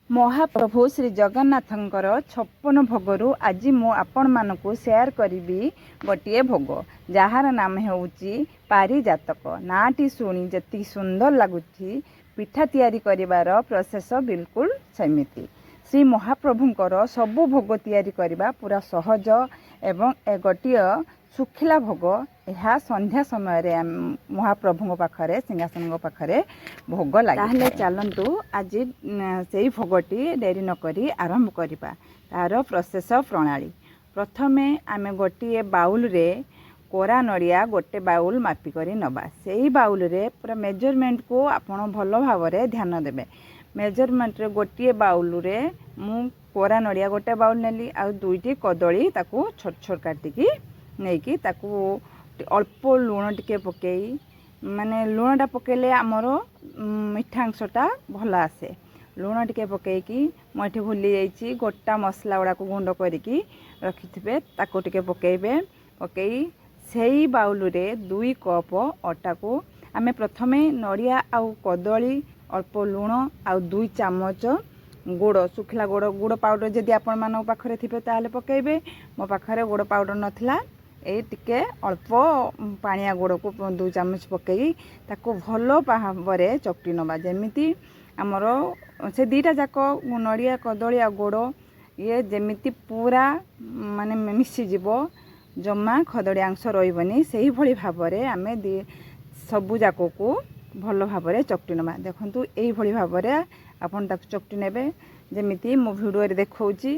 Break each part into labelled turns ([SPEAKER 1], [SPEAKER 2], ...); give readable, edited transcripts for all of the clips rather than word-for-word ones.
[SPEAKER 1] ମହାପ୍ରଭୁ ଶ୍ରୀ ଜଗନ୍ନାଥଙ୍କର 56 ଭୋଗରୁ ଆଜି ମୁଁ ଆପଣମାନଙ୍କୁ ସେୟାର କରିବି ଗୋଟିଏ ଭୋଗ, ଯାହାର ନାମ ହେଉଛି ପାରିଜାତକ। ନାଁଟି ଶୁଣି ଯେତିକି ସୁନ୍ଦର ଲାଗୁଛି, ପିଠା ତିଆରି କରିବାର ପ୍ରୋସେସ୍ ବିଲକୁଲ ସେମିତି। ଶ୍ରୀ ମହାପ୍ରଭୁଙ୍କର ସବୁ ଭୋଗ ତିଆରି କରିବା ପୁରା ସହଜ ଏବଂ ଏ ଗୋଟିଏ ଶୁଖିଲା ଭୋଗ। ଏହା ସନ୍ଧ୍ୟା ସମୟରେ ମହାପ୍ରଭୁଙ୍କ ପାଖରେ, ସିଂହାସନଙ୍କ ପାଖରେ ଭୋଗ ଲାଗେ। ତାହେଲେ ଚାଲନ୍ତୁ, ଆଜି ସେଇ ଭୋଗଟି ଡେରି ନକରି ଆରମ୍ଭ କରିବା, ତାର ପ୍ରୋସେସ୍ ପ୍ରଣାଳୀ। ପ୍ରଥମେ ଆମେ ଗୋଟିଏ ବାଉଲରେ କୋରା ନଡ଼ିଆ ଗୋଟେ ବାଉଲ ମାପି କରି ନେବା। ସେଇ ବାଉଲରେ ପୁରା ମେଜରମେଣ୍ଟକୁ ଆପଣ ଭଲ ଭାବରେ ଧ୍ୟାନ ଦେବେ। ମେଜରମେଣ୍ଟରେ ଗୋଟିଏ ବାଉଲରେ ମୁଁ କୋରା ନଡ଼ିଆ ଗୋଟେ ବାଉଲ ନେଲି ଆଉ ଦୁଇଟି କଦଳୀ, ତାକୁ ଛୋଟ ଛୋଟ କାଟିକି ନେଇକି ତାକୁ ଅଳ୍ପ ଲୁଣ ଟିକେ ପକାଇ, ମାନେ ଲୁଣଟା ପକାଇଲେ ଆମର ମିଠା ଅଂଶଟା ଭଲ ଆସେ। ଲୁଣ ଟିକେ ପକାଇକି, ମୁଁ ଏଠି ଭୁଲି ଯାଇଛି, ଗୋଟା ମସଲା ଗୁଡ଼ାକୁ ଗୁଣ୍ଡ କରିକି ରଖିଥିବେ, ତାକୁ ଟିକେ ପକାଇବେ। ପକାଇ ସେଇ ବାଉଲରେ 2 କପ୍ ଅଟାକୁ ଆମେ ପ୍ରଥମେ ନଡ଼ିଆ ଆଉ କଦଳୀ, ଅଳ୍ପ ଲୁଣ ଆଉ 2 ଚାମଚ ଗୁଡ଼, ଶୁଖିଲା ଗୁଡ଼। ଗୁଡ଼ ପାଉଡ଼ର ଯଦି ଆପଣମାନଙ୍କ ପାଖରେ ଥିବେ, ତାହେଲେ ପକାଇବେ। ମୋ ପାଖରେ ଗୁଡ଼ ପାଉଡ଼ର ନଥିଲା, ଏଇ ଟିକେ ଅଳ୍ପ ପାଣିଆ ଗୁଡ଼କୁ 2 ଚାମଚ ପକାଇ ତାକୁ ଭଲ ଭାବରେ ଚକଟି ନେବା, ଯେମିତି ଆମର ସେ ଦୁଇଟା ଯାକ, ନଡ଼ିଆ, କଦଳୀ ଆଉ ଗୁଡ଼, ଇଏ ଯେମିତି ପୁରା ମାନେ ମିଶିଯିବ, ଜମା ଖଦଡ଼ିଆ ଅଂଶ ରହିବନି। ସେଇଭଳି ଭାବରେ ଆମେ ସବୁ ଯାକକୁ ଭଲ ଭାବରେ ଚକଟି ନେବା। ଦେଖନ୍ତୁ, ଏଇଭଳି ଭାବରେ ଆପଣ ତାକୁ ଚକଟି ନେବେ, ଯେମିତି ମୁଁ ଭିଡ଼ିଓରେ ଦେଖାଉଛି।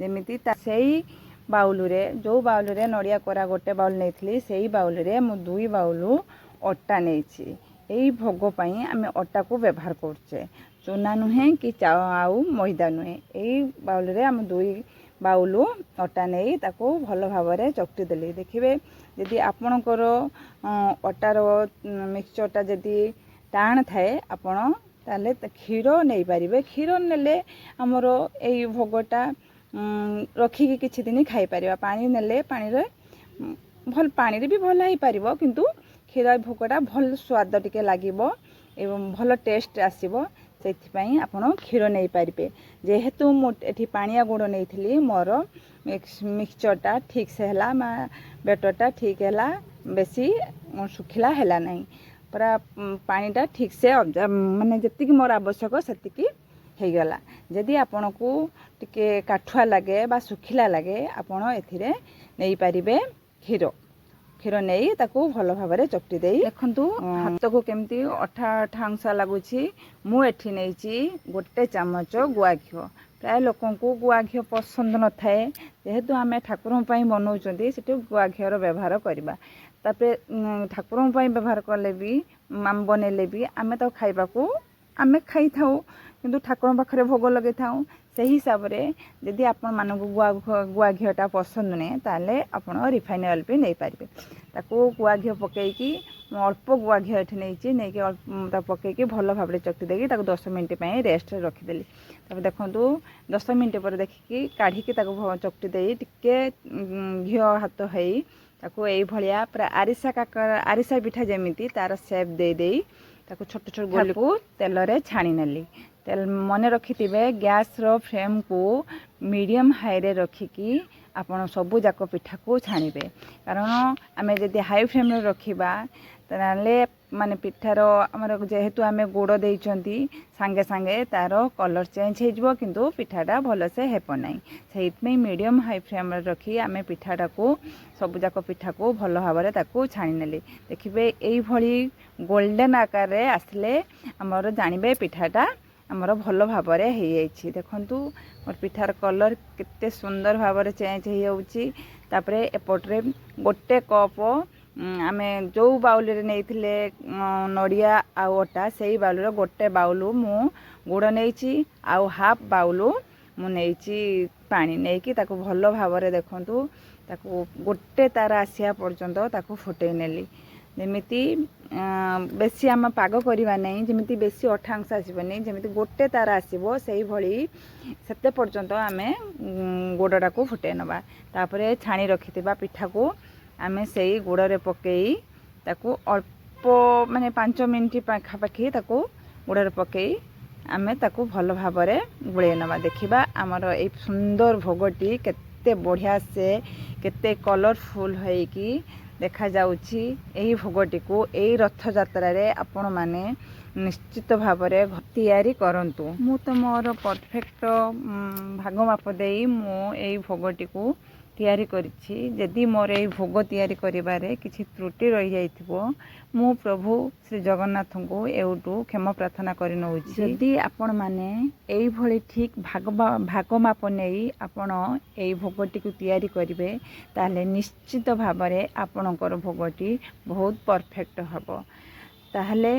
[SPEAKER 1] ଯେମିତି ତା ସେଇ ବାଉଲରେ, ଯେଉଁ ବାଉଲରେ ନଡ଼ିଆ କୋରା ଗୋଟେ ବାଉଲ ନେଇଥିଲି, ସେଇ ବାଉଲରେ ମୁଁ 2 ବାଉଲ ଅଟା ନେଇଛି। ଏଇ ଭୋଗ ପାଇଁ ଆମେ ଅଟାକୁ ବ୍ୟବହାର କରୁଛେ, ଚୁନା ନୁହେଁ କି ଆଉ ମଇଦା ନୁହେଁ। ଏଇ ବାଉଲରେ ଆମେ 2 ବାଉଲ ଅଟା ନେଇ ତାକୁ ଭଲ ଭାବରେ ଚକଟି ଦେଲି। ଦେଖିବେ, ଯଦି ଆପଣଙ୍କର ଅଟାର ମିକ୍ସଚରଟା ଯଦି ଟାଣ ଥାଏ, ଆପଣ ତାହେଲେ କ୍ଷୀର ନେଇପାରିବେ। କ୍ଷୀର ନେଲେ ଆମର ଏଇ ଭୋଗଟା ରଖିକି କିଛି ଦିନ ଖାଇପାରିବା। ପାଣି ନେଲେ ପାଣିରେ ଭଲ, ପାଣିରେ ବି ଭଲ ହେଇପାରିବ, କିନ୍ତୁ କ୍ଷୀର ଭୋଗଟା ଭଲ ସ୍ୱାଦ ଟିକେ ଲାଗିବ ଏବଂ ଭଲ ଟେଷ୍ଟ ଆସିବ। ସେଥିପାଇଁ ଆପଣ କ୍ଷୀର ନେଇପାରିବେ। ଯେହେତୁ ମୁଁ ଏଠି ପାଣିଆ ଗୁଡ଼ ନେଇଥିଲି, ମୋର ମିକ୍ସଚରଟା ଠିକ୍ସେ ହେଲା, ବେଟରଟା ଠିକ୍ ହେଲା, ବେଶୀ ଶୁଖିଲା ହେଲା ନାହିଁ। ପୁରା ପାଣିଟା ଠିକ୍ସେ, ମାନେ ଯେତିକି ମୋର ଆବଶ୍ୟକ ସେତିକି ହେଇଗଲା। ଯଦି ଆପଣଙ୍କୁ ଟିକେ କାଠୁଆ ଲାଗେ ବା ଶୁଖିଲା ଲାଗେ, ଆପଣ ଏଥିରେ ନେଇପାରିବେ କ୍ଷୀର। କ୍ଷୀର ନେଇ ତାକୁ ଭଲ ଭାବରେ ଚକଟି ଦେଇ, ଦେଖନ୍ତୁ ହାତକୁ କେମିତି ଅଠା ଅଠା ଅଂଶ ଲାଗୁଛି। ମୁଁ ଏଠି ନେଇଛି ଗୋଟେ ଚାମଚ ଗୁଆ ଘିଅ। ପ୍ରାୟ ଲୋକଙ୍କୁ ଗୁଆ ଘିଅ ପସନ୍ଦ ନଥାଏ। ଯେହେତୁ ଆମେ ଠାକୁରଙ୍କ ପାଇଁ ବନାଉଛନ୍ତି, ସେଠି ଗୁଆ ଘିଅର ବ୍ୟବହାର କରିବା। ତାପରେ ଠାକୁରଙ୍କ ପାଇଁ ବ୍ୟବହାର କଲେ ବି, ଆମେ ବନେଇଲେ ବି, ଆମେ ତାକୁ ଖାଇବାକୁ ଆମେ ଖାଇଥାଉ, କିନ୍ତୁ ଠାକୁରଙ୍କ ପାଖରେ ଭୋଗ ଲଗେଇଥାଉ। ସେହି ହିସାବରେ ଯଦି ଆପଣମାନଙ୍କୁ ଗୁଆ ଘିଅଟା ପସନ୍ଦ ନୁହେଁ, ତାହେଲେ ଆପଣ ରିଫାଇନ୍ ଅଏଲ୍ ବି ନେଇପାରିବେ। ତାକୁ ଗୁଆ ଘିଅ ପକାଇକି, ମୁଁ ଅଳ୍ପ ଗୁଆ ଘିଅ ଏଠି ନେଇଛି, ନେଇକି ଅଳ୍ପ ତାକୁ ପକାଇକି ଭଲ ଭାବରେ ଚକଟି ଦେଇକି ତାକୁ 10 ମିନିଟ୍ ପାଇଁ ରେଷ୍ଟରେ ରଖିଦେଲି। ତାପରେ ଦେଖନ୍ତୁ, 10 ମିନିଟ୍ ପରେ ଦେଖିକି କାଢ଼ିକି ତାକୁ ଚକଟି ଦେଇ ଟିକେ ଘିଅ ହାତ ହେଇ ତାକୁ ଏଇଭଳିଆ ପୁରା ଆରିସା କାକରା, ଆରିସା ପିଠା ଯେମିତି, ତାର ସେପ୍ ଦେଇ ଦେଇ ତାକୁ ଛୋଟ ଛୋଟ ଗୋଲକୁ ତେଲରେ ଛାଣି ନେଲି। ତେଲ, ମନେ ରଖିଥିବେ, ଗ୍ୟାସ୍ର ଫ୍ଲେମ୍କୁ ମିଡ଼ିୟମ୍ ହାଇରେ ରଖିକି ଆପଣ ସବୁ ଯାକ ପିଠାକୁ ଛାଣିବେ। କାରଣ ଆମେ ଯଦି ହାଇ ଫ୍ଲେମ୍ରେ ରଖିବା, ତାହେଲେ ମାନେ ପିଠାର ଆମର ଯେହେତୁ ଆମେ ଗୁଡ଼ ଦେଇଛନ୍ତି, ସାଙ୍ଗେ ସାଙ୍ଗେ ତା'ର କଲର୍ ଚେଞ୍ଜ ହେଇଯିବ, କିନ୍ତୁ ପିଠାଟା ଭଲସେ ହେବ ନାହିଁ। ସେଇଥିପାଇଁ ମିଡ଼ିୟମ୍ ହାଇ ଫ୍ଲେମ୍ରେ ରଖି ଆମେ ପିଠାଟାକୁ, ସବୁଯାକ ପିଠାକୁ ଭଲ ଭାବରେ ତାକୁ ଛାଣି ନେଲି। ଦେଖିବେ, ଏଇଭଳି ଗୋଲ୍ଡେନ୍ ଆକାରରେ ଆସିଲେ ଆମର ଜାଣିବେ ପିଠାଟା ଆମର ଭଲ ଭାବରେ ହେଇଯାଇଛି। ଦେଖନ୍ତୁ, ମୋର ପିଠାର କଲର୍ କେତେ ସୁନ୍ଦର ଭାବରେ ଚେଞ୍ଜ ହେଇଯାଉଛି। ତାପରେ ଏପଟରେ ଗୋଟେ କପ୍, ଆମେ ଯେଉଁ ବାଉଲରେ ନେଇଥିଲେ ନଡ଼ିଆ ଆଉ ଅଟା, ସେଇ ବାଉଲର ଗୋଟେ ବାଉଲ ମୁଁ ଗୁଡ଼ ନେଇଛି ଆଉ ହାଫ୍ ବାଉଲ ମୁଁ ନେଇଛି ପାଣି। ନେଇକି ତାକୁ ଭଲ ଭାବରେ, ଦେଖନ୍ତୁ, ତାକୁ ଗୋଟେ ତାର ଆସିବା ପର୍ଯ୍ୟନ୍ତ ତାକୁ ଫୁଟେଇ ନେଲି। ଯେମିତି ବେଶୀ ଆମେ ପାଗ କରିବା ନାହିଁ, ଯେମିତି ବେଶୀ ଅଠା ଅଂଶ ଆସିବନି, ଯେମିତି ଗୋଟେ ତାର ଆସିବ, ସେଇଭଳି ସେତେ ପର୍ଯ୍ୟନ୍ତ ଆମେ ଗୁଡ଼ଟାକୁ ଫୁଟେଇ ନେବା। ତାପରେ ଛାଣି ରଖିଥିବା ପିଠାକୁ ଆମେ ସେଇ ଗୁଡ଼ରେ ପକାଇ ତାକୁ ଅଳ୍ପ, ମାନେ 5 ମିନିଟ୍ ପାଖାପାଖି ତାକୁ ଗୁଡ଼ରେ ପକାଇ ଆମେ ତାକୁ ଭଲ ଭାବରେ ଗୋଳେଇ ନେବା। ଦେଖିବା, ଆମର ଏଇ ସୁନ୍ଦର ଭୋଗଟି କେତେ ବଢ଼ିଆ ସେ, କେତେ କଲରଫୁଲ୍ ହେଇକି ଦେଖାଯାଉଛି। ଏହି ଭୋଗଟିକୁ ଏଇ ରଥଯାତ୍ରାରେ ଆପଣମାନେ ନିଶ୍ଚିତ ଭାବରେ ତିଆରି କରନ୍ତୁ। ମୁଁ ତ ମୋର ପରଫେକ୍ଟ ଭାଗ ମାପ ଦେଇ ମୁଁ ଏଇ ଭୋଗଟିକୁ ତିଆରି କରିଛି। ଯଦି ମୋର ଏଇ ଭୋଗ ତିଆରି କରିବାରେ କିଛି ତ୍ରୁଟି ରହିଯାଇଥିବ, ମୁଁ ପ୍ରଭୁ ଶ୍ରୀ ଜଗନ୍ନାଥଙ୍କୁ ଏଉଠୁ କ୍ଷମା ପ୍ରାର୍ଥନା କରି ନେଉଛି। ଯଦି ଆପଣମାନେ ଏଇଭଳି ଠିକ୍ ଭାଗ ମାପ ନେଇ ଆପଣ ଏଇ ଭୋଗଟିକୁ ତିଆରି କରିବେ, ତାହେଲେ ନିଶ୍ଚିତ ଭାବରେ ଆପଣଙ୍କର ଭୋଗଟି ବହୁତ ପରଫେକ୍ଟ ହେବ। ତାହେଲେ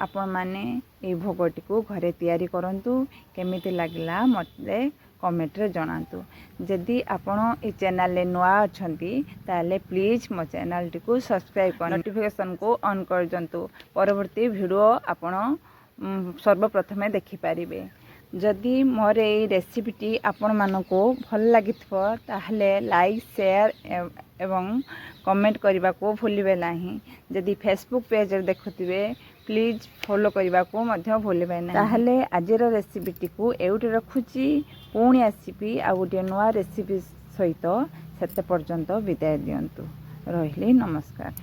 [SPEAKER 1] ଆପଣମାନେ ଏଇ ଭୋଗଟିକୁ ଘରେ ତିଆରି କରନ୍ତୁ। କେମିତି ଲାଗିଲା ମୋତେ କମେଣ୍ଟରେ ଜଣାନ୍ତୁ। ଯଦି ଆପଣ ଏ ଚ୍ୟାନେଲରେ ନୂଆ ଅଛନ୍ତି, ତାହେଲେ ପ୍ଲିଜ୍ ମୋ ଚ୍ୟାନେଲଟିକୁ ସବସ୍କ୍ରାଇବ୍ କରି ନୋଟିଫିକେସନ୍କୁ ଅନ୍ କରିଦିଅନ୍ତୁ। ପରବର୍ତ୍ତୀ ଭିଡ଼ିଓ ଆପଣ ସର୍ବପ୍ରଥମେ ଦେଖିପାରିବେ। ଯଦି ମୋର ଏଇ ରେସିପିଟି ଆପଣମାନଙ୍କୁ ଭଲ ଲାଗିଥିବ, ତାହେଲେ ଲାଇକ୍, ସେୟାର ଏବଂ କମେଣ୍ଟ କରିବାକୁ ଭୁଲିବେ ନାହିଁ। ଯଦି ଫେସବୁକ୍ ପେଜ୍ରେ ଦେଖୁଥିବେ, ପ୍ଲିଜ୍ ଫଲୋ କରିବାକୁ ମଧ୍ୟ ଭୁଲିବେ ନାହିଁ। ତାହେଲେ ଆଜିର ରେସିପିଟିକୁ ଏଇଠି ରଖୁଛି। ପୁଣି ଆସିବି ଆଉ ଗୋଟିଏ ନୂଆ ରେସିପି ସହିତ। ସେତେ ପର୍ଯ୍ୟନ୍ତ ବିଦାୟ ଦିଅନ୍ତୁ। ରହିଲି, ନମସ୍କାର।